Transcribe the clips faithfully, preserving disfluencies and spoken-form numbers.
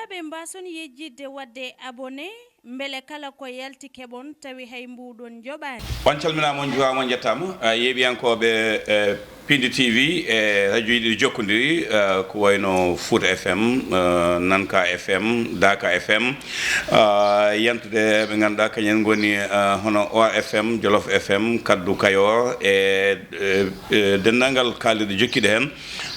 Ɓe mbaason yejjitde waɗde abonné, mbele kala ko yalti keɓon tawi hay mbuuɗon njoɓaani. On calminaama, on njuwaama, on njettaama. Ah, yeeɓiyankooɓe, eh, Pindi T V e rajoji ɗi jokkondiri, ah, ko wayno Fouta F M, ah, Nanka F M, Daaka F M, ah, yantude ɓe ngannduɗaa kañum en ngoni, ah, hono O R F M, Jolof F M, Kaddu Kayor e, e, e denndaangal kaalirɗe jokkiiɗe heen.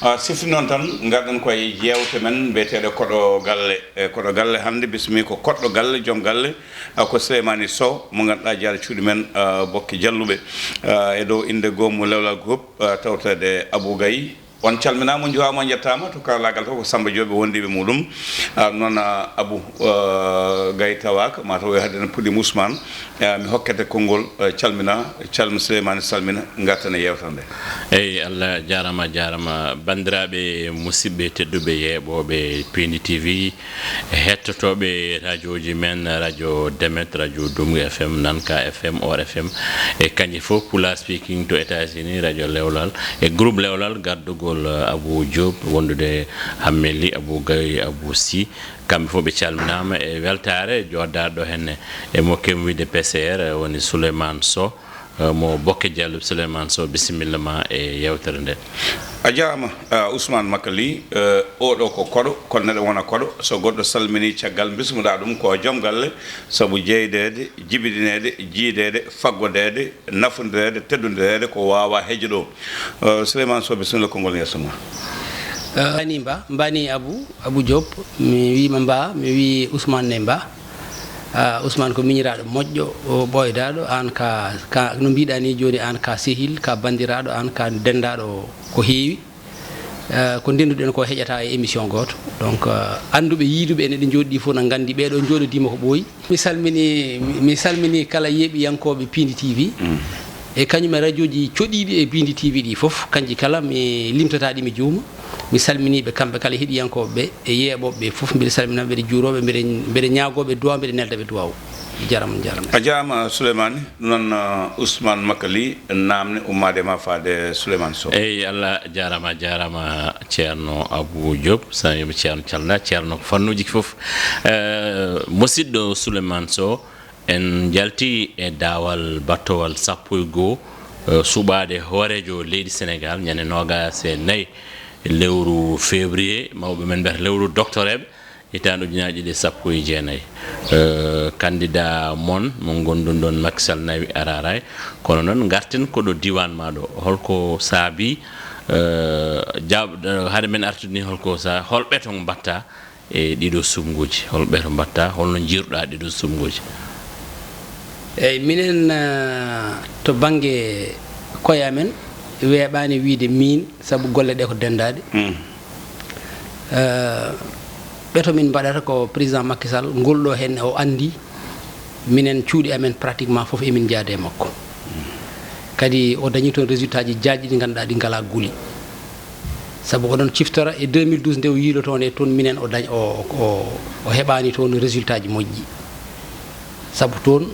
Ah, sifti noon tan, ngarɗen koye jeewte men mbiyeteeɗe Koɗo Galle. E Koɗo Galle hannde bismi ko koɗɗo galle, joom galle, ah, ko Souleymany Sow mo ngannduɗaa jaaɗo cuuɗi men, ah, Bokke Jalluɓe, ah, e dow innde goomu Lewlal Group, ah, tawtoreede Abou Gaye. On calminaama, on njuwaama, on njettaama. To karallaagal to ko Samba Diop e wondiiɓe muɗum. Ah, noon, ah, Abou, ah, Gaye tawaaka, mataw o haade no puɗɗiima Ousmane. Eh, mi hokkete konngol, eh, calmina, calmi Souleymany, salmina, ngarten e yeewtere nde. Eyi, Allah jaaraama, jaaraama. Banndiraaɓe, musidɓe tedduɓe, yeeɓooɓe Pindi T V, hettotooɓe rajooji men, Radio Demet, Radio Dumgu F M, Nanka F M, Or F M, e kañƴe fof Pulaar Speaking to États-Unis, Radio Lewlal, e groupe Lewlal, gardugol, eh, Abou Diop, wondude Hammeli, Abou Gaye, Abou Sy, kamɓe fof ɓe calminaama e weltaare jooɗdaaɗo henne e mo keɓmi wiyde P C R, woni Souleymane Sow, eh, mo Bokke Jalluɓe. Souleymane Sow, bisimilla ma e yeewtere nde. A jaaraama, ah, Ousmane Makali, eh, oɗo ko koɗo, kono neɗɗo wona koɗo. So goɗɗo salminii caggal mbismuɗaa ɗum ko joom galle, sabu jeydeede, jibidineede, jiideede, faggodeede, nafondireede, teddondireede ko waawaa hejjo ɗo. Eh, Souleymane Sow, bisimilla, konngol yeeso ma. Eh, Mbani Mba, Mbani Abou, Abou Diop, mi wiima Mba, mi wii Ousmane ne Mba. Ah, Ousmane ko miñiraaɗo moƴƴo, o ɓooydaaɗo, aan ka, ka, no mbiɗaa ni jooni, aan ka sehil, ka banndiraaɗo, aan ka denndaaɗo ko heewi. Eh, ko ndennduɗen ko heƴata e émission gooto. Donc, eh, annduɓe, yiiduɓe ene ɗi njooɗi fof na nganndi, ɓeeɗo njooɗodiima ko ɓooyi. Mi salmini, mi, mi salmini kala yeeɓiyankooɓe Pindi T V. Mm. E kañum e rajooji coɗiiɗi e Pindi T V ɗi fof, kanji kala mi limtata ɗi mi juuma. Mi salmini ɓe kamɓe kala heɗiyankooɓe ɓe e yeeɓooɓe ɓe fof. Mbiɗa salmina, mbiɗa juuroo ɓe, mbiɗa, mbiɗa ñaagoo ɓe duwaaw, mbiɗa nelda ɓe duwaaw. Jaram, jaram. A jaaraama, Souleymane. Ɗum noon, uh, Ousmane Makali, naamne ummaade ma faade Souleymane Sow. Eyi, Allah jaaraama, jaaraama Ceerno Abou Diop, so a wiima Ceerno calna, Ceerno ko fannuuji fof. Eh, musidɗo Souleymane Sow, en njalti e daawal battowal sappo e goo, eh, suɓaade hooreejo leydi Senegaal, ñande noogaas e nayi lewru février, mawɓe men mbiyata lewru doktoreeɓe, hitaande ujunaaji ɗiɗi e sappo e jeenayi. Eh, candidat mon mo ngonɗunɗon, Macky Sall, nawi araaraay. Kono noon, ngarten ko ɗo diiwaan maa ɗo. Holko saabii, eh, jaaɓ-, eh, hade men artude ni, holko sa-, hol ɓeto mbatta e ɗiɗo suɓngooji? Hol ɓeto mbatta? Holno njiiruɗaa ɗiɗo suɓngooji? Eyi, minen, eh, to bannge koye amen, weeɓaani wiyde miin, sabu golle ɗe ko denndaaɗe. Mm. Eh, ɓeto min mbaɗata ko président Macky Sall, ngol ɗo henne o anndi minen cuuɗi amen pratiquement fof emin njaada e makko. Kadi o dañi toon résultat ji jaajɗi ɗi ngannduɗaa ɗi ngalaa guli. Sabu oɗon ciftora e deux mille douze nde o yiilotoo nde toon minen o dañ-, o, o, o heɓaani toon résultat ji moƴƴi. Sabu toon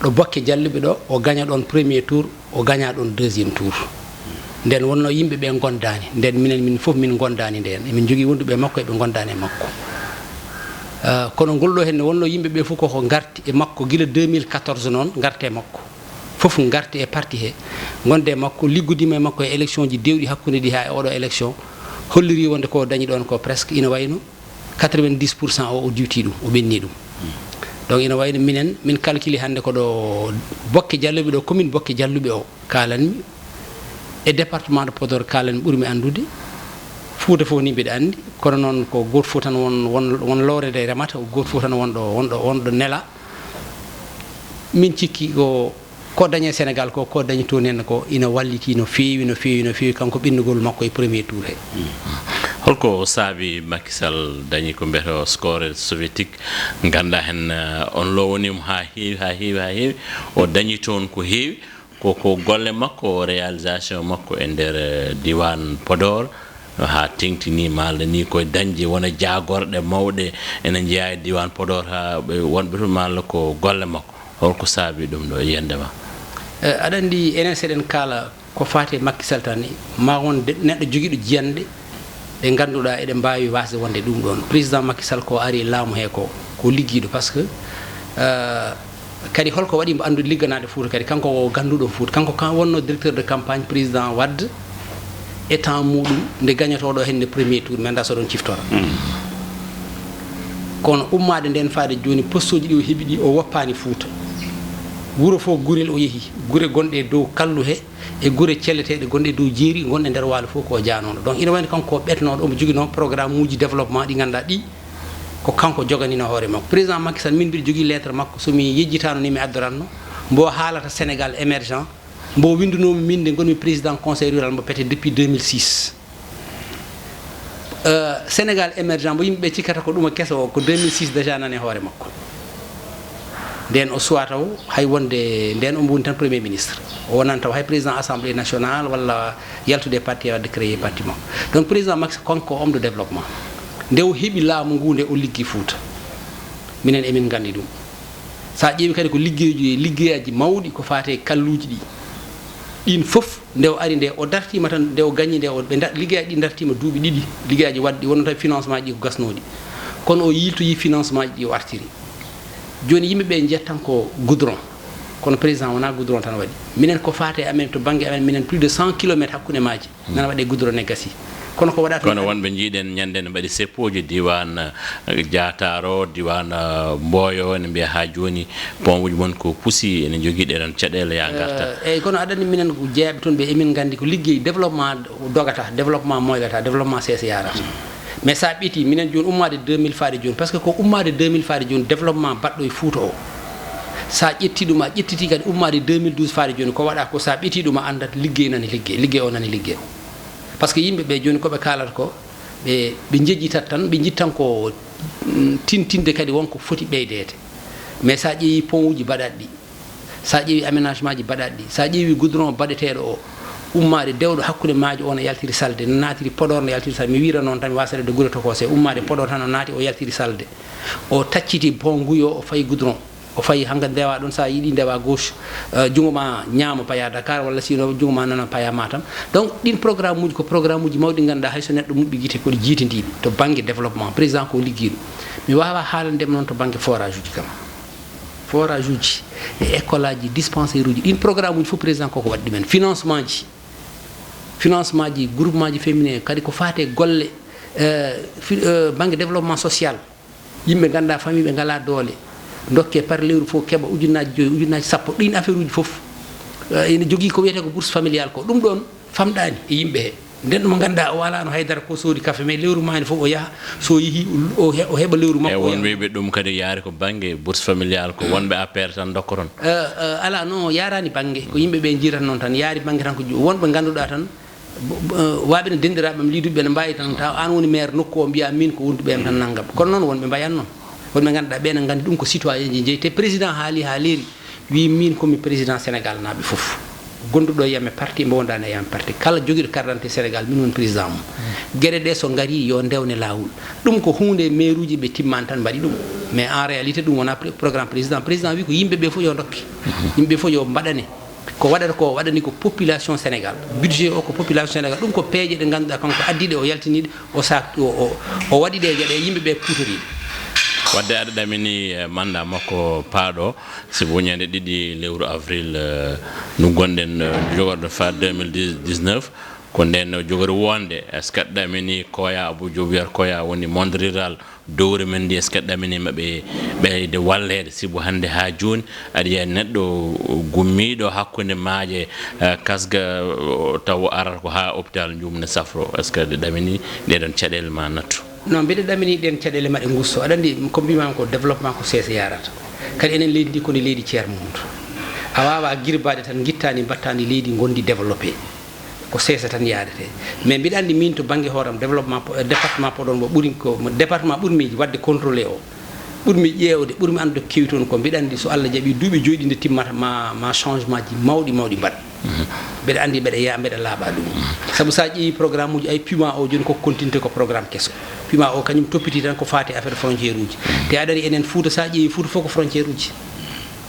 ɗo Bokke Jalluɓe ɗo o gaña ɗoon premier tour, o gaña ɗoon deuxième tour. Nden wonno yimɓe ɓe ngondaani. Nden minen, min fof min ngondaani ndeen. Emin njogii wonduɓe e makko, eɓe ngondaani e makko. Ah, kono ngol ɗo henne wonno yimɓe ɓe fof koko ngarti e makko gila deux mille quatorze noon, ngarti e makko. Fof ngarti e parti he, ngonde e makko, liggodiima e makko e élection ji dewɗi hakkunde ɗi haa e oɗo élection, holliri wonde ko dañi ɗoon ko presque ina wayno quatre-vingt-dix pour cent o, o diwti ɗum, o ɓenni ɗum. Donc ina wayno minen, min calculi hannde ko ɗo Bokke Jalluɓe ɗo, commune Bokke Jalluɓe o, kaalanmi, e département de Podor kaalanmi, ɓurmi anndude. Fuuta fof ni mbiɗa anndi, kono noon ko gooto fof tan won, won, won lowre nde remata, ko gooto fof tan won ɗo, won ɗo, won ɗo nela. Min cikki ko, ko dañi e Senegaal ko, ko dañi toon henne ko, ina walliti no feewi, no feewi, no feewi, kanko ɓennugol makko e premier tour he. Holko saabi Macky Sall dañi ko mbiyetee score soviétique? Nganndaa heen, eh, on lowoniima haa heewi, haa heewi, haa heewi. O dañi toon ko heewi. Ko, ko golle makko, réalisation makko e nder, eh, diiwaan Podor, haa teeŋti ni, malla ni koye dañde wona jaagorɗe mawɗe ene njeyaa e diiwaan Podor, haa ɓe wonɓe toon, malla ko golle makko. Holko saabi ɗum ɗo, yiyannde ma? Eh, aɗa anndi, enen seɗen kaala ko faati e Macky Sall tan, ma won de-, neɗɗo jogiiɗo jiyannde, Ɓe ngannduɗaa eɗen mbaawi waasde wonde ɗum ɗoon. Président Macky Sall ko ari e laamu he ko, ko liggiiɗo, parce que, euh, kadi holko waɗi mbo anndude ligganaade Fuuta kadi, kanko o gannduɗo Fuuta, kanko kan wonno directeur de campagne président Wade e temps muɗum nde gagnotooɗo heen nde premier tour, mi anndaa so ɗon ciftora. Kono ummaade ndeen faade jooni, postuuji ɗi o heɓi ɗi, o woppaani Fuuta. Wuro fof gurel o yehi, gure gonɗe e dow kallu he, e gure celleteeɗe gonɗe dow jeeri, gonɗe nder waalo fof ko o jaanooɗo. Donc ina wayno kanko o ɓetnooɗo, omo joginoo programme uji développement ɗi ngannduɗaa ɗi ko kanko joganino hoore makko. Président Macky Sall, min mbiɗa jogii lettre makko, so mi yejjitaano ni mi addoranno, mbo haalata Sénégal émergent, mbo winndunoomi min nde ngonmi président conseil rural mbo pete depuis deux mille six. Euh, Sénégal émergent, mbo yimɓe ɓe cikkata ko ɗum keso o, ko deux mille six déjà nani hoore makko. Nden o suwa taw hay wonde nden omo woni tan premier ministre. O wonani taw hay président assemblée nationale walla yaltude e parti e wadde créé parti makko. Donc président Macky Sall kanko ko homme de développement. Nde o heɓi laamu ngu, nde o liggi Fuuta. Minen emin nganndi ɗum. So a ƴeewi kadi ko liggeeji, liggeyaaji mawɗi ko faati e kalluuji ɗi. Ɗiin fof, nde o ari nde, o dartiima tan, nde o gañi nde, o, ɓe nda-, liggeyaaji ɗi dartiima duuɓi ɗiɗi, liggeyaaji waɗɗi, wonno tawi financement ji ko gasnooɗi. Kono o yiiltoyi financement ji ɗi, o artiri. Jooni yimɓe ɓe njiyat tan ko goudron. Kono président wonaa goudron tan waɗi. Minen ko faati e amen, to bannge amen, minen plus de cent kilomètres hakkunde maaji. Nana waɗe goudron ne gasi. Kono ko waɗata Kono wonɓe njiiɗen ñande ne mbaɗi seppooji diiwaan, eh, Jaataaro, diiwaan, eh, Mboyo, ene mbiya haa jooni pont uji mon ko pusi, ene njogii ɗee ɗoon caɗeele yaa ngarta. Eh, eyyi, kono aɗa anndi minen ko jeeyaɓe toon ɓe, emin nganndi ko liggey développement dogata, développement moylata, développement seesa yarata. Mais so a ɓetii, minen jooni ummaade deux mille faade jooni, parce que ko ummaade deux mille faade jooni développement baɗɗo e Fuuta o. So a ƴettii ɗum, a ƴettitii kadi ummaade deux mille douze faade jooni, ko waɗaa ko, so a ɓetii ɗum, a anndat liggey nani liggey, liggey o nani liggey. Parce que yimɓe ɓe jooni ko ɓe kaalata ko, ɓe, ɓe njejjitat tan, ɓe njittan ko, mm, tintinde kadi won ko foti ɓeydeede. Mais so a ƴeewi pont uji baɗaɗi ɗi, so a ƴeewi aménagement ji baɗaɗi ɗi, so a ƴeewi goudron baɗeteeɗo o, ummaade dewɗo hakkunde maaje o no yaltiri salde, no naatiri Podor no yaltiri salde, mi wiira noon tan mi waasa rewde gure tokose, ummaade Podor tan o naati o yaltiri salde, o tacciti pont Nguyo, o fayi goudron, o fayi hannga ndewa ɗon, so a yiɗi ndewa gauche, eh, junngo ma ñaamo paya Dakar, walla sinon junngo ma nano paya Matam. Donc ɗin programme uji ko programme uji mawɗi, ngannduɗaa hay so neɗɗo muɓɓi gite ko ɗi jiitindiiɗi to bannge développement, président ko liggiiɗo. Mi waawaa haalande ma noon to bannge forage uji kam. Forage uji e école aji, dispensaire uji, ɗin programme uji fof président koko waɗi ɗumen. Financement ji, financement ji, groupement ji féminin, kadi ko faati e golle, eh, fi-, eh, bannge développement social. Yimɓe ngannduɗaa famille ɓe ngalaa doole, dokke par lewru fof keɓa ujunnaaji joyi, ujunnaaji sappo, ɗin affaire uji fof. Eh, ene jogii ko wiyetee ko bourse familiale ko. Ɗum ɗoon famɗaani e yimɓe he. Nden mo ngannduɗaa o alaano haydara ko soodi café, mais lewru maani fof o yaha, so o yehi o he-, o heɓa lewru makko, o won yaha. Wiyɓe ɗum kadi yaari ko bannge bourse familiale ko wonɓe A P R tan ndokkoton. Eh, eh, alaa, non, yaaraani bannge, ko yimɓe ɓe njiyata noon tan, yaari bannge tan ko ju-, wonɓe ngannduɗaa tan, bo-, bo-, eh, waaɓe no denndiraaɓe am liiduɓe ɓe no mbaawi tan, taw aan woni maire nokku o mbiya min ko wonduɓe am tan nanngam. Kono noon wonɓe mbayat noon. Wonɓe ngannduɗaa ɓe ne nganndi ɗum ko citoyen ji jeyi, te président haali haa leeri. Wi min ko mi président Sénégal naaɓe fof. Gonduɗo e yam e parti, mbo wondaani e yam e parti. Kala jogiiɗo carte d'identité Sénégal, min woni président mum. Geɗe ɗe so ngari yo ndewne laawol. Ɗum ko huunde mairuuji ɓe timmaani tan mbaɗi ɗum. Mais en réalité ɗum wonaa pré-, programme président. Président wi ko yimɓe ɓe fof yo ndokke. Yimɓe fof yo mbaɗane. Ko waɗata ko waɗani ko population Sénégal. Budget o ko population Sénégal. Ɗum ko peeje ɗe ngannduɗaa kanko addi ɗe o yaltini ɗe. O sa-, o, o, o waɗi ɗe geɗe yimɓe ɓe kuutoriiɓe. Wadde aɗa ɗamini, eh, mandat makko paaɗo, sibu ñande ɗiɗi lewru avril, eh, ndu gonɗen, eh, ndu jogorɗen faa deux mille dix-neuf, ko nden o jogori wonde. Est-ce que aɗa ɗamini Koya, Abou Diop wiyata Koya woni monde rural, dowre men ndi, est-ce que aɗa ɗamini maɓe ɓeyde walleede, sibu hannde haa jooni aɗa yiya neɗɗo gummiiɗo hakkunde maaje, eh, kasga, o, taw o arata ko haa hôpital Njuum ne safro. Est-ce que aɗa ɗamini ɗee ɗoon caɗeele ma nattu? Non, mbiɗa ɗamini ɗeen caɗeele maɗe ngusto. Aɗa anndi ko mbiimaami ko développement ko seesa yarata. Kadi enen leydi ndi ko ndi leydi tiers monde. A waawaa girbaade tan ngittaani mbattaani leydi ngondi développé. Ko seesa tan yaadete. Mais mbiɗa anndi min to bannge hooram développement po-, département Podor mbo ɓuri ko, mo département ɓurmi waɗde contrôlé o. Ɓurmi ƴeewde, ɓurmi anndude ko kewi toon ko. Mbiɗa anndi so Allah jaɓi duuɓi joyi ɗi nde timmata ma, ma changement ji mawɗi mawɗi mbaɗ. Mbeɗa anndi mbeɗa yaa, mbeɗa laaɓa ɗum. Sabu so a ƴeewi programme uji, ay Puma o jooni ko continue ko programme keso. Puma o kañum toppiti tan ko faati affaire frontière uji. Te aɗa anndi enen Fuuta, so a ƴeewi Fuuta fof ko frontière uji.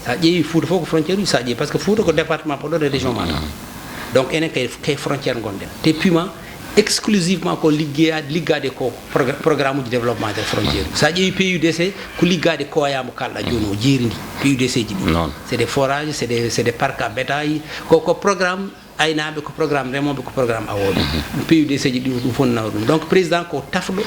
So a ƴeewi Fuuta fof ko frontière uji, so a ƴeewi, parce que Fuuta ko département Podor e région Matam. Donc enen kay, kay frontière ngonɗen. Te Puma exclusivement ko liggeyaade, liggaade ko progr-, programme uji développement des frontières. So a ƴeewi P U D C, ko liggaade ko waya mo kaalɗa jooni o, jeeri ndi, P U D C ji ɗi. Noon. C'est des forages, c'est des, c'est des parcs à bétail. Ko, ko programme aynaaɓe, ko programme remooɓe, ko programme awooɓe. P U D C ji ɗi, ɗum fof nawa ɗum. Donc, président ko tafɗo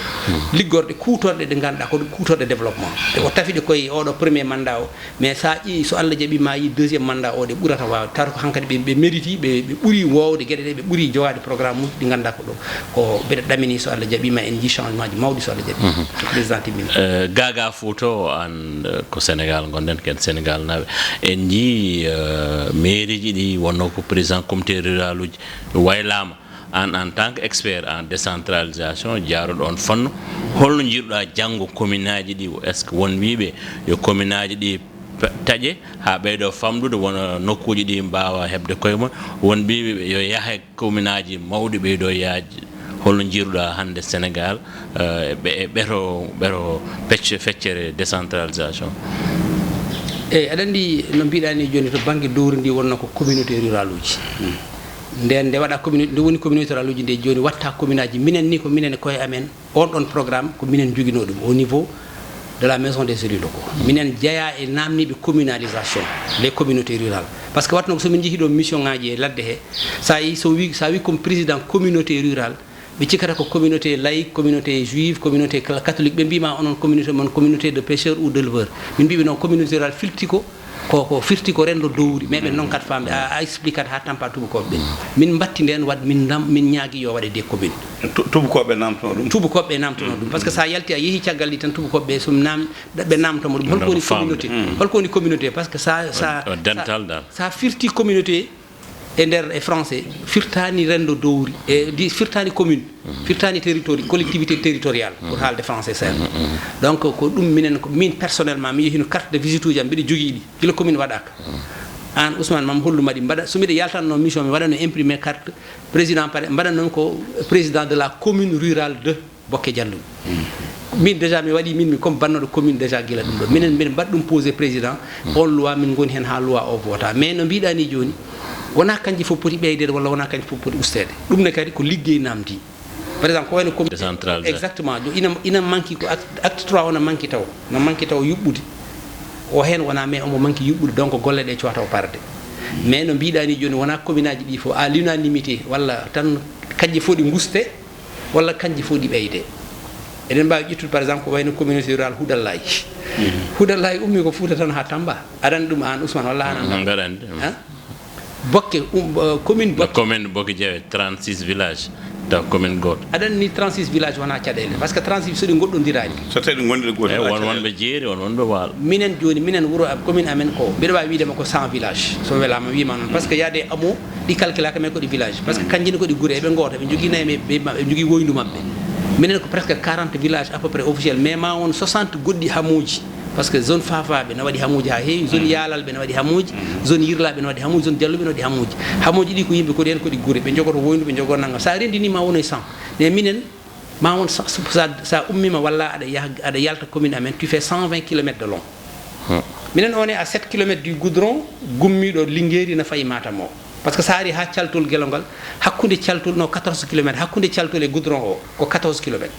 liggorɗe kuutorɗe ɗe ngannduɗaa ko ɗum kuutorɗe développement. Te o tafi ɗe koye oɗo premier mandat o. Mais so a ƴeewi, so Allah jaɓi ma yi deuxième mandat o, ɗe ɓurata waawde. Tawa ko hankadi ɓe, ɓe mériti, ɓe, ɓe ɓuri woowde geɗe ɗe, ɓe ɓuri jogaade programme uji ɗi ngannduɗaa ko ɗo. Ko mbeɗa ɗamini so Allah jaɓi ma en njii changement ji mawɗi so Allah jaɓi. Mhm. So président timmini. Eh, Gaga Fouta o, aan, eh, ko Sénégal ngonɗen, ken Sénégal naaɓe. En njii, eh, mairie ji ɗi wonno ko président comité rural uji waylaama. Aan, en tant que expert en décentralisation, jaaruɗo on fannu, holno njiiruɗaa janngo commune aji ɗi? Est-ce que won wiiɓe yo commune aji ɗi pe-, taƴe haa ɓeydo famɗude, wona nokkuuji ɗi mbaawa heɓde koye mum? Won wiiɓe yo yahe commune aji mawɗi ɓeydo yaaj. Holno njiiruɗaa hannde Sénégal, eh, ɓe-, e ɓeto, ɓeto pecce-, feccere décentralisation? Eyi, aɗa anndi no mbiɗaa ni jooni to bannge dowri ndi wonno ko communauté rural uji. Nden nde waɗa commune, nde woni communauté rural uji nde jooni watta commune aji. Minen ni ko minen e koye amen, on ɗon programme ko minen njoginoo ɗum au niveau de la maison des élus locaux. Minen jeyaa e naamniiɓe communalisation, les communautés rurales. Parce que watno ko so min njehi ɗo mission ngaji e ladde he, sa yi, so wi, sa wi comme président communauté rurale, ɓe cikkata ko communauté laïque, communauté juive, communauté cla-, catholique. Ɓe mbima onon communauté mon, communauté de pêcheurs ou d'éleveurs. Min mbiɓe noon communauté rurale filti ko, ko, ko firti ko renndo dowri. Mais ɓe nonkat famde, a, a expliquat ha tampa tubakoɓe ɓe. Min mbatti nden, waɗ, min ndam, min ñaagi yo waɗe des communes. Tu-, tubakoɓe namtono ɗum. Tubakoɓe namtono ɗum. Parce que sa yalti a yeehi caggal ɗi tan tubakoɓe ɓe, so nam-, ɓe namtoma ɗum. Holko woni communauté? Holko woni communauté? Parce que sa, sa, o, o dental sa, dal. Sa firti communauté, e nder e français, firtani renndo dowri, e di-, firtani commune, firtani territoire, collectivité territoriale, pour haalde français seeɗa. Donc, ko ɗum minen, ko min personnellement, mi yehino carte de visite uji am, mbiɗa jogii ɗi, gila commune waɗaaka. Aan, Ousmane, mam hollu ma ɗi, mbaɗa, so mbiɗa yaltanno mission, mi waɗano imprimer carte président, pare, mbaɗannon ko président de la commune rurale de Bokke Jalluɓe. Min déjà mi waɗi min, mi comme bannoɗo commune déjà gila ɗum ɗo. Minen, minen mbaɗ ɗum posé président, on loi min ngoni hen ha loi o vota. Mais no mbiɗa ni joni, wona kanji fof poti ɓeydeede walla wona kanji fof poti usteede. Ɗum ne kadi ko liggey namdi. Par exemple, ko wayno commune. Décentralisé. Exactement. Jo-, ina, ina manque ko act-, acte trois o na manque taw. Na manque taw yuɓɓude. O hen wona, mais omo manque yuɓɓude, donc golle ɗe cowata o parde. Mais no mbiɗa ni joni, wona commune aji ɗi fof à l'unanimité, walla tan kanji fof ɗi guste, walla kanji fof ɗi ɓeyde. Eɗen mbaawi ƴettude, par exemple, ko wayno communauté rurale Hudallaaji. Hudallaaji ummi ko Fuuta tan haa Tamba. Aɗa anndi ɗum aan, Ousmane, walla aan anndaa? Mbeɗa anndi ɗum. Han? Bokke, um, uh, commune Bokke. Commune Bokke Jeewe, trente-six villages, taw commune gooto. Aɗa anndi trente-six villages wona caɗeele, parce que trente-six so ɗi ngoɗɗondiraani. So tawi ɗi ngonɗina gooto. Eyi, won wonɓe jeeri, won wonɓe waalo. Minen jooni, minen wuro am, commune amen ko, mbiɗa waawi wiide ma ko cent villages, so welaama wiima noon. Parce que yaade amo ɗi calculaka, mais ko ɗi village. Parce que kanji ne ko ɗi gure, eɓe ngoota, ɓe njogii nayi, ɓe, ɓe, ɓe njogii woyndu maɓɓe. Minen ko presque quarante villages à peu près officiels, mais ma won soixante goɗɗi hamuuji. Parce que zone Fafaɓe ne waɗi hamuuji haa heewi, zone Yaalalɓe ne waɗi hamuuji, zone Yirlaɓe ne waɗi hamuuji, zone Jalluɓe ne waɗi hamuuji. Hamuuji ɗi ko yimɓe ko ɗen ko ɗi gure, ɓe njogoto woyndu, ɓe njogo nanngam. So a renndini ma won e cent. Mais minen, ma won sa, sa, sa ummima walla aɗa yaha, aɗa yalta commune amen, tu fais cent vingt kilomètres de long. Minen on est à sept kilomètres du goudron, gummiiɗo Linguéri na fayi Matam o. Parce que sa ari ha caltol Gelongal, hakkunde caltol no quatorze kilomètres, hakkunde caltol e goudron o ko quatorze kilomètres.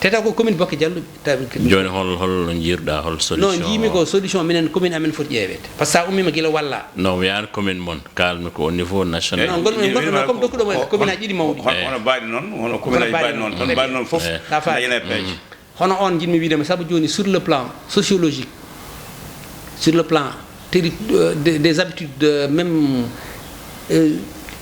Te taw ko commune Bokke Jalluɓe, taw. Joni hol, hol no jiiruɗa, hol solution? No jiimi ko solution minen commune amen foti ƴeeweede. Parce que sa ummima gila walla. No, mi yaani commune mon. Kalmi ko au niveau national. Non, gonmi, gonmi, comme dokkuɗo mo commune aji ɗiɗi mawɗi. Hono, hono mbaɗi noon, hono commune aji mbaɗi noon, tan mbaɗi noon fof. Eh. Ka faati. Dañen e peeje. Hono on njiɗmi wiide ma, sabu jooni sur le plan sociologique, sur le plan terri-, euh, des, des habitudes, euh, même, euh,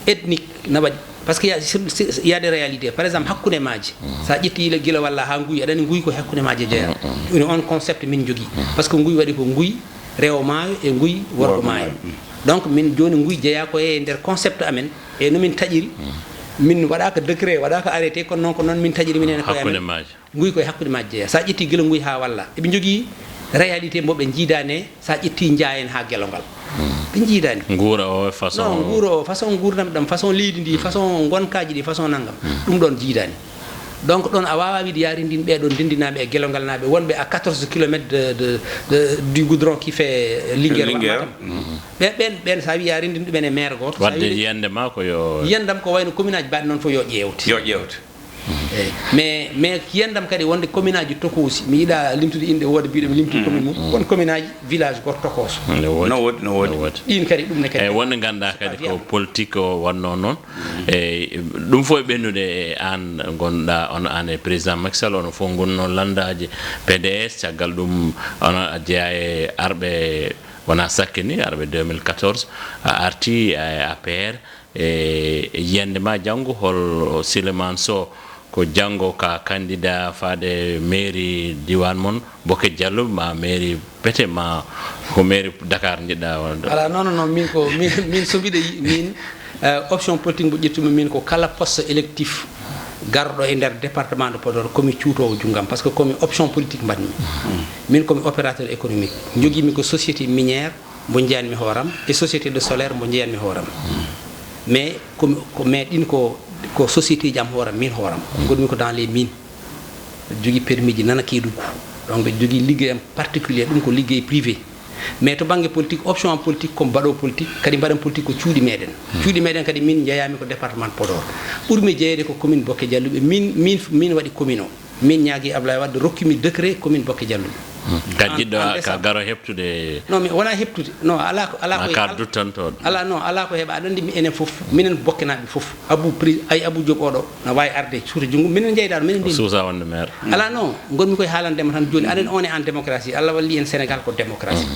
ethniques, na waɗi. Parce que y a, sur, sur, y a des réalités. Par exemple, hakkunde maaje. Sa ƴetti gila, gila walla ha Nguy, aɗa anndi Nguy ko hakkunde maaje jeeya. Ina on concept min jogii. Parce que Nguy waɗi ko Nguy rewo maayo e Nguy worgo maayo. Donc, min jooni Nguy jeyaa ko e nder concept amen, e no min taƴiri. Min waɗaaka décret, waɗaaka arrêté, kono noon ko noon min taƴiri minen e koye amen. Hakkunde maaje. Nguy koye hakkunde maaje jeeya. Sa ƴetti gila Nguy ha walla. Eɓe njogii réalité mo ɓe njiidaani, sa ƴetti Njaayen ha Gelongal. Ɓe njiidaani. Nguura o e façon. Non, nguura o, façon nguurndam ɗam, façon leydi ndi, façon ngonkaji ɗi, façon nanngam. Ɗum ɗon njiidaani. Donc ɗon a waawaa wiide yaa renndin ɓee ɗoon ndenndinaaɓe e Gelongalnaaɓe wonɓe à quatorze kilomètres de, de, de, du goudron qui fait Linguère, Linguère. Matam. Ɓen, ɓen, ɓen so a wii yaa renndin ɗumen e maire gooto, so a Wadde wii yiyannde ma ko yo yiyandam ko wayno commune aji baɗɗi noon fof yo ƴeewte. Yo ƴeewte. Eeyi. Mais, mais yiyandam kadi wonde commune aji tokoosi, mi yiɗaa limtude inɗe, wooda biiɗo mi limti commune mum, won commune aji village gooto tokooso. No woodi. No woodi, no woodi. No woodi. Ɗiin kadi ɗum ne kadi. Eeyi, wonde ngannduɗaa kadi ko politique o wonnoo noon. Eeyi, ɗum fof e ɓennude e aan ngonɗaa, on aan e président Macky Sall, onon fof ngonnoo lanndaaji P D S, caggal ɗum onon a jeyaa e arɓe, wonaa sakkini, arɓe deux mille quatorze, a arti e A P R, e yiyannde ma janngo, hol Souleymane Sow, ko janngo ka candidat faade mairie diiwaan mon, Boke Diallo, ma mairie Pete, ma ko mairie Dakar njiɗɗaa wonde? Alaa, non, non, non, min ko, min, min so mbiɗa yi-, min, eh, option politique mo ƴettumi min ko kala poste électif garɗo e nder département de Podor, komi cuutoowo junngam, par ce que komi option politique mbaɗmi. Min komi opérateur économique, njogiimi ko société minière, mbo njeyanmi hooram, e société de solaire mbo njeyanmi hooram. Mais komi, ko, mais ɗin ko, ko société ji am hooram, min hooram. Ngonmi ko dans les mines. Mbeɗa jogii permis ji nana Kédougou. Donc mbeɗa jogii liggey am particulier, ɗum ko liggey privé. Mais to bannge politique, option am politique ko mbaɗo politique, kadi mbaɗen politique ko cuuɗi meɗen. Cuuɗi meɗen kadi min njeyaami ko département Podor. Ɓurmi jeyeede ko commune Boke Diallo ɓe min, min, min waɗi commune o. Min ñaagii Ablaye Wade rokkimi décret commune Boke Diallo. Ka jiɗɗo ka garo heɓtude? Non, mi wonaa heɓtude. Non, alaa ko, alaa ko, ka duttantooɗo? Alaa, non, alaa ko heɓa. Aɗa anndi mi enen fof, minen Bokkenaaɓe fof. Abou Pri-, ay Abou Diop oɗo, na waawi arde suuta junngo, minen njeydaa ɗo, minen ndenndi. Suusa wonde maire. Alaa, non, ngonmi koye haalande ma tan jooni. Aɗen on e en démocratie. Allah walli en Sénégal ko démocratie.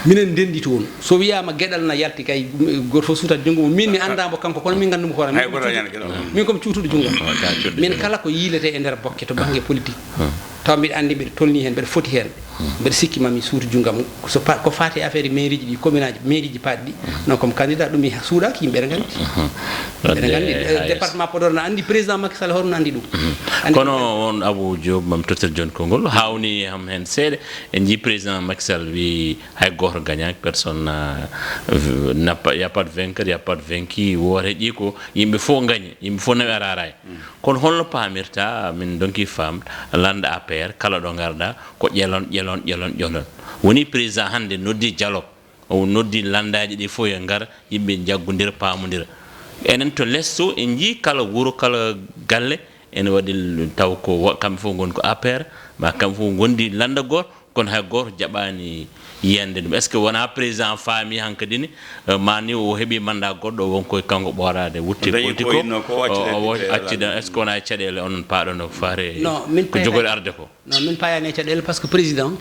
Minen ndenndi toon. So wiyaama geɗal na yalti kay, gooto fof suutat junngo mum. Min mi anndaa mbo kanko, kono min nganndu mo hoore. Hay gooto añaani geɗal. Min ko mi cuutuɗo junngo. Min kala ko yiiletee e nder Bokke to bannge politique. Taw mbiɗa anndi mbiɗa tolnii heen, mbiɗa foti heen. Mbiɗa sikki ma mi suutu junngam. So pa-, ko faati e affaire mairie ji ɗi, commune aji, mairie ji paaɗi ɗi. Non, comme candidat ɗum mi suuɗaaki, yimɓe ene nganndi. Ene nganndi. Eh, département Podor na anndi président Macky Sall hono anndi ɗum. Anndi kono ɗum. On Abou Diop, mam tottel jooni konngol, haawnii ham heen seeɗa. En njii président Macky Sall wi hay gooto gañaaki, personne n'a, n'a pas, y a pas de vainqueur, y a pas de vaincu, woote ƴii ko yimɓe fof gañi, yimɓe fof nawi a raaraay. Kono holno paamirta, min ndonki faamde, lannda A P R, kala ɗo ngarɗa, ko ƴelon, ƴelon, ƴelon, ƴelon. Woni président hannde noddi dialogue, o noddi lanndaaji ɗi fof yo ngar, yimɓe njaggonndira, paamondira. Enen to les to, en njii kala wuro, kala galle, ene waɗi taw ko wa-, kamɓe fof ngoni ko A P R, ma kamɓe fof ngondi lannda gooto, kono hay gooto jaɓaani yiyande ɗum. Est-ce que wonaa président faami hankadi ni, eh, ma ni o heɓi mandat goɗɗo, won koye kanko ɓooraade, wutte politique o, o accident, est-ce que wonaa e caɗeele onon paaɗo no faare ko jogori arde ko? Non, min paayaani e caɗeele, par ce que président,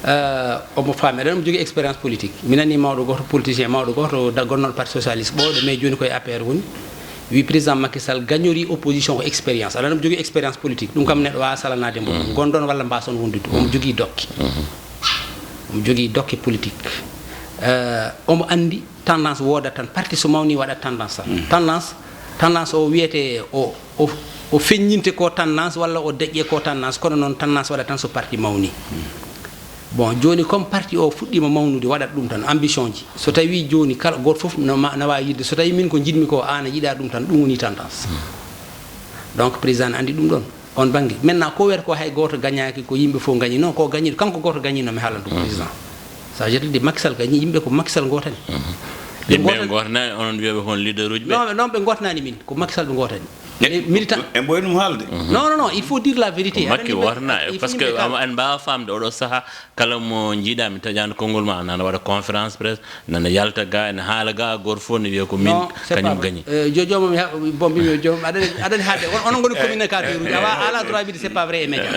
eh, omo faami. Aɗa anndi omo jogii expérience politique. Mi nanii mawɗo gooto, politicien mawɗo gooto, da-, gonnooɗo Parti Socialiste ɓooyɗo, mais jooni koye A P R woni. Wi président Macky Sall gañorii opposition ko expérience. Aɗa anndi omo jogii expérience politique. Ɗum kam neɗɗo waawaa salanaade mbo. Ngonɗon walla mbaason wondude. Omo jogii dokke. Omo jogii dokke politique. Eh, omo anndi tendance woodat tan. Parti so mawni waɗat tendance tan. Tendance, tendance o wiyete o, o, o feññinte ko tendance walla o deƴƴe ko tendance. Kono noon tendance waɗat tan so parti mawni. Bon, jooni comme parti o fuɗɗiima mawnude, waɗat ɗum tan, ambition ji. So tawii jooni kala gooto fof no ma-, na waawi yiɗde. So tawii min ko njiɗmi ko, aan a yiɗaa ɗum tan, ɗum woni tendance. Donc, président ne anndi ɗum ɗoon, oon bannge. Maintenant, ko wiyata ko hay gooto gañaaki, ko yimɓe fof gañi. Non, ko gañi, kanko gooto gañi, no mi haalan ɗum, président. Ça veut dire, Macky Sall gañi, yimɓe ko Macky Sall ngootani. Yimɓe ngootani, onon wiyaɓe ko on leader uji ɓe? Non, non, ɓe ngootanaani min, ko Macky Sall ɓe ngootani. E, militant. En ɓooy ɗum haalde. Non, non, non, il faut dire la vérité. Makki worna, parce que en mbaawa faamde oɗo saha, kala mo njiiɗa, mi taƴaani konngol ma, nana waɗa conférence presse, nana yalta ga, ene haala ga, gooto fof ne wiya ko min, kañum gañi. Euh, jo-, joomam, bon, mbimi joomam, aɗa, aɗa haalde, on, onon ngoni communicateur uji, awa, ala droit wiide c'est pas vrai e média.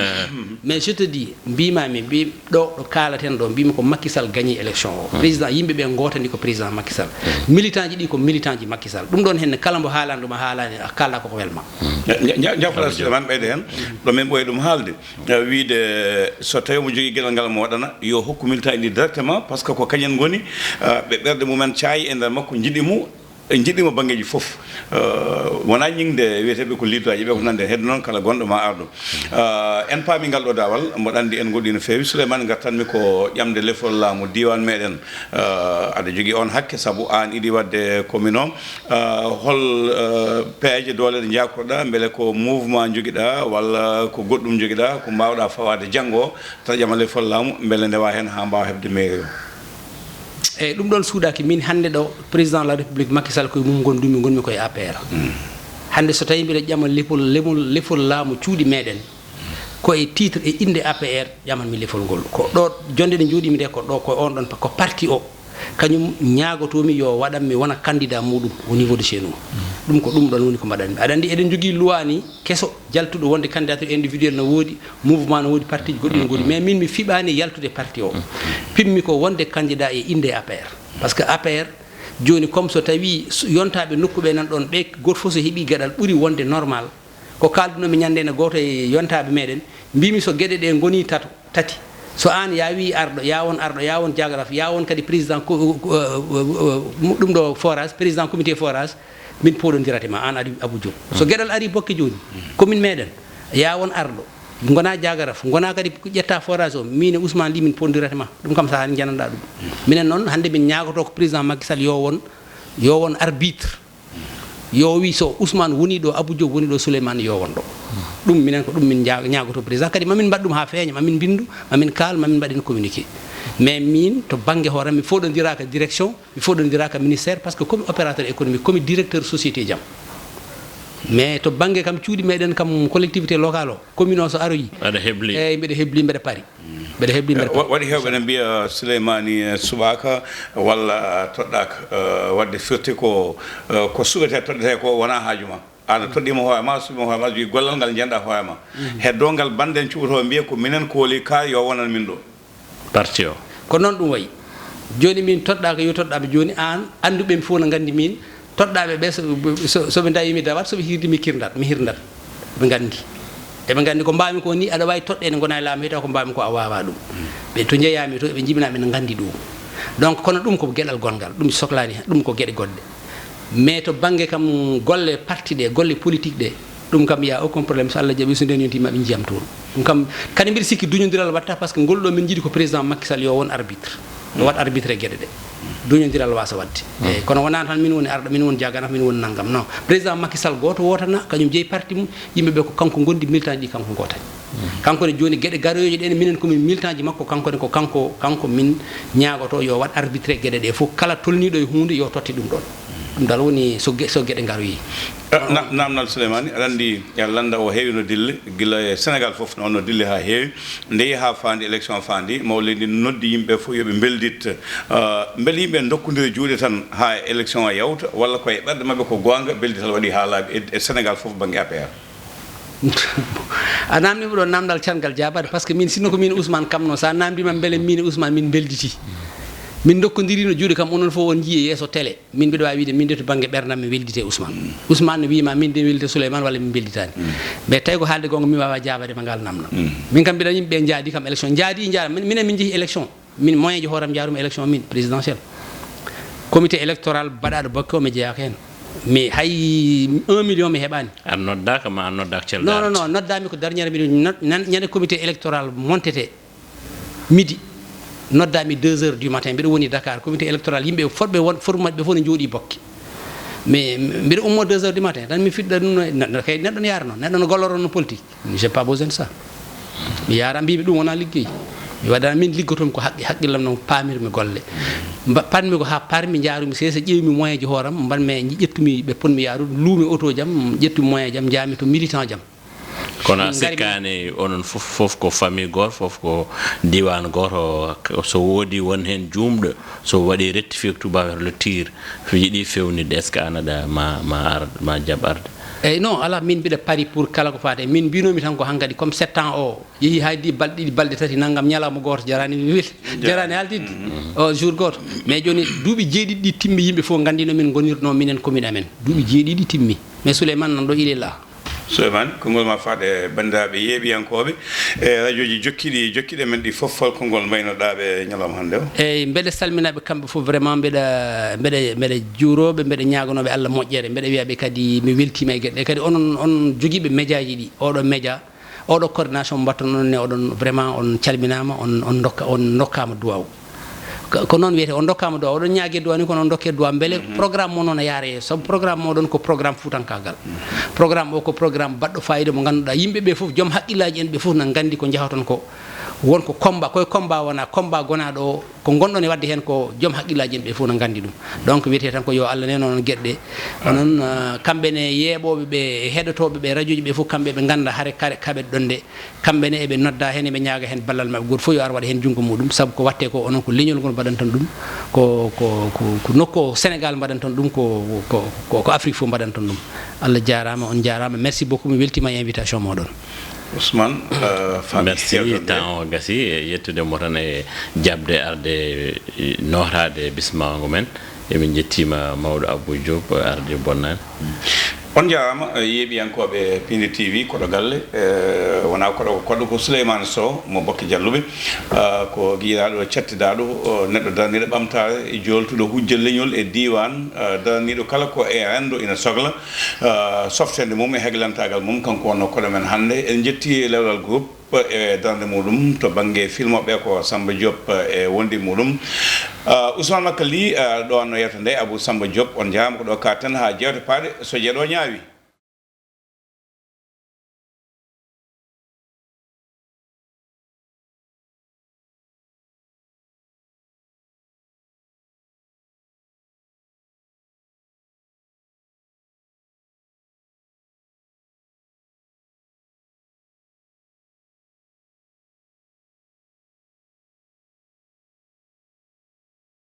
Mais je te dis, mbima mi, mbi-, ɗo, ɗo kaalaten ɗo, mbimi ko Macky Sall gañi élection o. Président, yimɓe ɓe ngootani ko président Macky Sall. Militant ji ɗi ko militant ji Macky Sall. Ɗum ɗon henne kala mbo haalani ɗum a haalani, a kaalɗa koko welma. Ja-, ja-, ja-, Jafra Souleymane ɓeyde heen. Ɗo min ɓooyi ɗum haalde. Eh, wiide so tawi omo jogii geɗal ngal mo waɗana, yo hokku militant ji ɗi directement, par ce que ko kañen ngoni, eh, ɓe ɓerɗe mumen caayi e nder makko, njiɗi mo. en njiɗiima banngeeji fof. Eh, wonaa ñiŋde wiyeteeɓe ko leader aji ɓe ko nande heen. Hedde noon kala gonɗo ma ardu. Eh, en paami ngal ɗo daawal, mboɗo anndi en ngoɗɗii no feewi. Souleymane, ngartanmi ko ƴamde lefol laamu diiwaan meɗen. Eh, aɗa jogii oon hakke sabu aan iɗi waɗde commune o. Eh, hol, eh, peeje doole ɗe njaakotoɗaa, mbele ko mouvement njogiɗaa walla ko goɗɗum njogiɗaa ko mbaawɗaa fawaade janngo o, taƴama lefol laamu, mbele ndewa heen haa mbaawa heɓde mairie o? Eyi, ɗum ɗoon suuɗaaki. Min hannde ɗo, président de la République Macky Sall koye mum ngonndumi, ngonmi koye A P R. Hannde so tawii mbiɗa ƴama lefol, lemol, lefol laamu cuuɗi meɗen, ko e titre e innde A P R ƴamanmi lefol ngol. Ko ɗo jonnde nde njooɗimi nde, ko ɗo, ko on ɗon, ko parti o, kañum ñaagotoomi yo waɗan mi wona candidat muɗum au niveau de chez nous. Ɗum ko ɗum ɗon woni ko mbaɗanmi. Aɗa anndi eɗen njogii loi ni keso jaltuɗo wonde candidature individuelle no woodi, mouvement no woodi, parti ji goɗɗi no ngoodi. Mais min mi fiɓaani yaltude parti o. Pimmi ko wonde candidat e innde A P R. Parce que A P R, jooni, comme so tawii s-, yontaaɓe nokku ɓe nan ɗon, ɓe gooto fof so heɓii geɗal ɓuri wonde normal, ko kaaldunomi ñannde ene gooto e yontaaɓe meɗen, mbimi so geɗe ɗe ngoni tato, tati, so aan ya wi arɗo, ya won arɗo, ya won jagraf, ya won kadi président ko, ko, eh, eh, eh, ɗum ɗo forage, président comité forage, min pooɗondirate ma, aan ari Abou Diop. So geɗal ari bokke jooni, commune meɗen, ya won arɗo, ngona jagraf, ngona kadi ko ƴetta forage o, min e Ousmane Ly min pooɗondirate ma. Ɗum kam so aan njananɗa ɗum. Minen noon, hannde min ñaagoto ko président Macky Sall yo won, yo won arbitre. Yo wi so Ousmane woni ɗo, Abou Diop woni ɗo, Souleymane yo won ɗo. Ɗum minen ko ɗum min ña-, ñaagoto président. Kadi mamin mbaɗ ɗum haa feeña, mamin mbinndu, mamin kaal, mamin mbaɗen communiqué. Mais min to bannge hooram mi fooɗondiraaka direction, mi fooɗondiraaka ministère, parce que komi opérateur économique, komi directeur société jam. Mais to bannge kam cuuɗi meɗen kam collectivité locale o, commune o so aroyi, aɗa hebli. Eyyi, mbeɗa hebli, mbeɗa pari. Mbeɗa hebli, mbeɗa pari. Wa-, waɗi heewɓe ene mbiya Souleymani, eh, suɓaaka walla toɗɗaaka. Eh, waɗde firti ko, eh, ko suɓetee, toɗɗetee ko wonaa haaju ma. Aan a toɗɗiima hoore ma, suɓiima hoore ma, jogii gollal ngal njiyanɗa hoore ma. Heddo ngal bannde en cuɓotoo mbiya ko minen kooli ka yo wonan min ɗo. Parti o. Ko noon ɗum wayi. Jooni min toɗɗaaka, yo toɗɗaaɓe jooni, aan annduɓe mi fof no nganndi min, toɗɗaaɓe ɓe so, so, so ɓe ndawi mi dawat, so ɓe hirdi mi kirdat, mi hirdat. Ɓe nganndi. Eɓe nganndi ko mbaawmi ko ni, aɗa waawi toɗɗeede ngona e laamu, taw ko mbaawmi ko a waawaa ɗum. Ɓe to njeyaami to, eɓe njibinaa mi no nganndi ɗum. Donc, kono ɗum ko geɗal gonngal, ɗum soklaani, ɗum ko geɗe goɗɗe. Mais to bannge kam golle parti ɗe, golle politique ɗe, ɗum kam, y a aucun problème, so Allah jaɓi, so nden yonti, maɓe njiyam toon. Ɗum kam, kadi mbiɗa sikki duñondiral watta, parce que ngol ɗo min njiɗi ko président Macky Sall yo won arbitre. Yo waɗ arbitre e geɗe ɗe. Duñondiral waasa waɗde. Eyyi, kono wonaa tan min woni arɗo, min woni jagana, min woni nanngam. Non. Président Macky Sall gooto wootana, kañum jeyi parti mum, yimɓe ɓe ko kanko ngondi, militant ji ɗi kanko gootani. Kanko ne jooni geɗe garoyeeje ɗe ne, minen ko min militant ji makko, kanko ne ko kanko, kanko min ñaagoto yo waɗ arbitre geɗe ɗe fof. Kala tolniiɗo e huunde yo totte ɗum ɗon. Ɗum dal woni so ge-, so geɗe ngaroyi. Eh, na-, namdal Souleymani, aɗa anndi, eh, lannda o heewi no dille, gila e Sénégal fof noon no dille haa heewi. Nde yehi haa faandi, élection faandi, mawle ndi noddi yimɓe fof yo ɓe mbeldit. Eh, mbele yimɓe ndokkondira juuɗe tan haa élection o yawta, walla koye ɓerɗe maɓɓe ko goonga, beldital waɗi haa laaɓi e, e Sénégal fof bannge A P R? A namndii mo ɗo namdal canngal jaabaade, parce que min, sinno ko min Ousmane kam noon, so a namndii ma mbele min e Ousmane min mbelditi. Min ndokkondirino juuɗe kam, onon fof on njii e yeeso télé. Min mbiɗa waawi wiide, min de to bannge ɓerdam mi welditi e Ousmane. Ousmane ne wiima min de mi welditi e Souleymane walla min mbelditaani. Mais tawi ko haalde goonga, mi waawaa jaabaade ma ngal namdal. Min kam mbiɗa yimɓe njaadi kam élection. Njaadi njaada, min, minen min njehi élection. Min moyen ji hooram njaarumi élection min présidentielle. Comité électoral baɗaaɗo bokke o mi jeyaaka heen. Mi hay un million mi heɓaani. A noddaaka ma a noddaaka celɗo? Non, non, non, noddaami ko dernière minute. Nod-, nan-, ñande comité électoral montete midi, noddaami deux heures du matin, mbiɗo woni Dakar, comité électoral, yimɓe fotɓe won, format ɓe fof ne njooɗii bokke. Mais mbiɗo ummo deux heures du matin, tan mi fiɗɗa ɗum, no, no, kay neɗɗo no yaara noon, neɗɗo no golloro no politique. J'ai pas besoin de ça. Mi yaara, mbiimi ɗum wonaa liggey. Mi waɗa, min liggotoomi ko haqqi, haqqillam noon paamirmi golle. Mba-, panmi ko haa parmi, njaarumi seesa, ƴeewmi moyen ji hooram, mbanmi, ƴettumi ɓe potmi yaarude, luumi oto jam, ƴettumi moyen jam, njaami to militant jam. Kono a sikkaani onon fof, fof ko famille gooto, fof ko diiwaan gooto, so woodi won heen juumɗo, so waɗi rectifié, tubaak wiyata le tir, so yiɗi feewnitde, est-ce que aan aɗa ma, ma ar-, ma jaɓ arde? Eyyi, non, alaa, min mbiɗa pari pour kala ko faati. Min mbinoomi tan ko hankadi, comme sept ans o yehi haa di balɗe ɗiɗi, balɗe tati, nanngam, ñalawma gooto jaraani mi wel-, jaraani haaltidde. O jour gooto. Mais jooni duuɓi jeeɗiɗi ɗi timmi, yimɓe fof nganndino min ngonirno minen commune amen. Duuɓi jeeɗiɗi timmi. Mais Souleymane nan ɗo, il est là. Souleymane, konngol ma faade banndiraaɓe yeeɓiyankooɓe e rajooji jokkiiɗi jokkiiɗi men ɗi fof, hol konngol mbaynoɗaa ɓe ñalawma hannde o? Eyi, mbeɗa salmina ɓe kamɓe fof, vraiment, mbeɗa, mbeɗa, mbeɗa juurooɓe, mbeɗa ñaaganooɓe Allah moƴƴere, mbeɗa wiya ɓe kadi mi weltiima e geɗe ɗe. Kadi onon, on jogiiɓe médiaji ɗi, oɗo média, oɗo coordination mo mbatton on ne, oɗon vraiment on calminaama, on, on ndokka-, on ndokkaama duwaaw. Ko, ko noon wiyetee, on ndokkaama duwaaw, oɗon ñaagee duwaaw ni, kono on ndokkee duwaaw, mbele programme mo noon yaara yeeso, sabu programme moɗon ko programme fuutankaagal. Programme o ko programme baɗɗo fayida mo ngannduɗaa yimɓe ɓe fof, joom haqqillaaji en ɓe fof na nganndi ko njahaton ko. Won ko combat, koye combat wona combat gonaaɗo o, ko ngonɗon e waɗde heen ko joom haqqillaaji en ɓe fof na nganndi ɗum. Donc wiyetee tan ko yo Allah newno on geɗe ɗe. Onon, ah, kamɓe ne yeeɓooɓe ɓe, heɗotooɓe ɓe, rajooji ɓe fof, kamɓe ɓe ngannda hare kare kaɓeɗon ɗe. Kamɓe ne eɓe nodda heen, eɓe ñaaga heen ballal maɓɓe. Gooto fof yo ar waɗa heen junngo muɗum, sabu ko waɗtee ko, onon ko leñol ngol mbaɗanton ɗum, ko, ko, ko, ko nokku o Sénégal mbaɗanton ɗum, ko, ko, ko, ko Afrique fof mbaɗanton ɗum. Allah jaaraama, on njaaraama. Merci beaucoup, mi weltiima e invitation mooɗon. Ousmane, euh, faami Merci, heewde nde. Temps o gasi, e yettude mo tan e jaɓde arde, e nootaade bismaango men. Emin njettiima mawɗo Abou Diop, arde bonnaani. On njaaraama, eh, yeeɓiyankooɓe Pindi T V, koɗo galle, eh, wonaa koɗo, koɗo ko Souleymane Sow mo Bokke Jalluɓe. Ah, ko giɗaaɗo, cattidaaɗo, oh, neɗɗo daraniiɗo ɓamtaare, jooltuɗo hujja leñol e diiwaan, ah, daraniiɗo kala ko e renndo ina sogla, ah, softeende mum e heglantaagal mum, kanko wonnoo koɗo men hannde. En njetti Lewlal Group e darnde muɗum to bannge filmoɓe ko Samba Diop e wondi muɗum. Ah, Ousmane Makka Ly, ah, ɗo anno yewta nde, Abou Samba Diop, on njaaraama ko ɗo katten haa jewte paaɗe, so jeeɗo ñaawi.